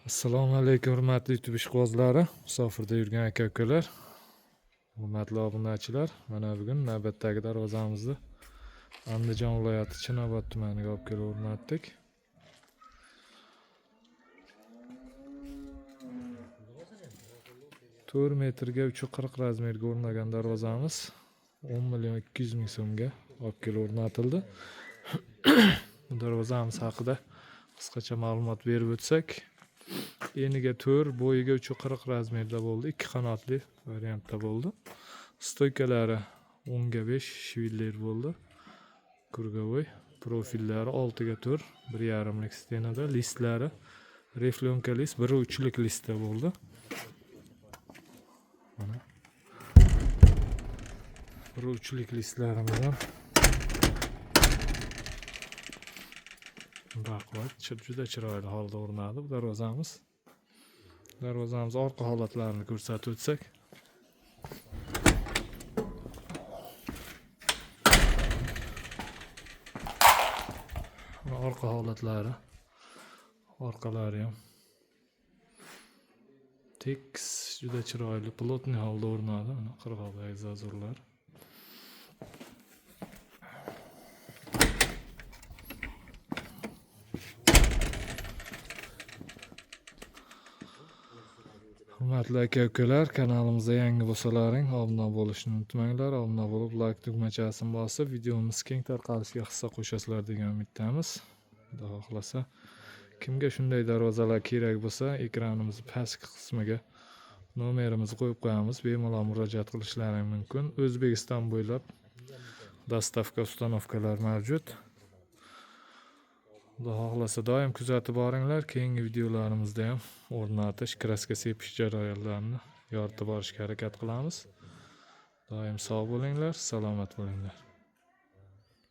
Assalomu alaykum, hurmatli YouTube ishqibozlari, musofirda yurgan aka ukalar, hurmatli obunachilar. Mana bugun navbatdagi darvozamizni Andijon viloyati Chinobod tumaniga olib kelib o'rnatdik. 4 metrga 3,40 razmerga o'rnagan darvozamiz 10 million 200 ming so'mga olib kelib o'rnatildi. Bu darvozamiz haqida qisqacha ma'lumot berib o'tsak, eniga 4, bo'yiga 3,40 razmerda bo'ldi, 2 qanotli variantda bo'ldi. Stoykalari 10 ga 5 shviller bo'ldi. Круговой profillari 6 ga 4, 1,5lik stenada, listlari reflyonka list 1,3lik listda bo'ldi. Mana 1,3lik listlarimiz ham baquvvat, juda chiroyli holda o'rnadi bu darvozamiz. Darvozamiz orqa holatlarini ko'rsatib o'tsak. Mana orqa holatlari, orqalari ham tekis, juda chiroyli, plotniy holda o'rnadi. Mana qirg'oqdagi zazorlar. Hurmatli aka-ukalar, kanalimizda yangi bo'lsalaring obuna bo'lishni unutmanglar. Obuna bo'lib, like tugmachasini bosib, videomiz keng tarqalishiga hissa qo'shasizlar degan umiddamiz. Xudo xohlasa, kimga shunday darvozalar kerak bo'lsa, ekranimiz pastki qismiga nomerimizni qo'yib qo'yamiz. Bemalol murojaat qilishlari mumkin. O'zbekiston bo'ylab dostavka, ustanovkalar mavjud. Xudo xohlasa doim kuzatib boringlar. Keyingi videolarimizda ham o'rnatish, kraska sepish jarayonlarini yoritib borishga harakat qilamiz. Doim sog' bo'linglar, salomat bo'linglar.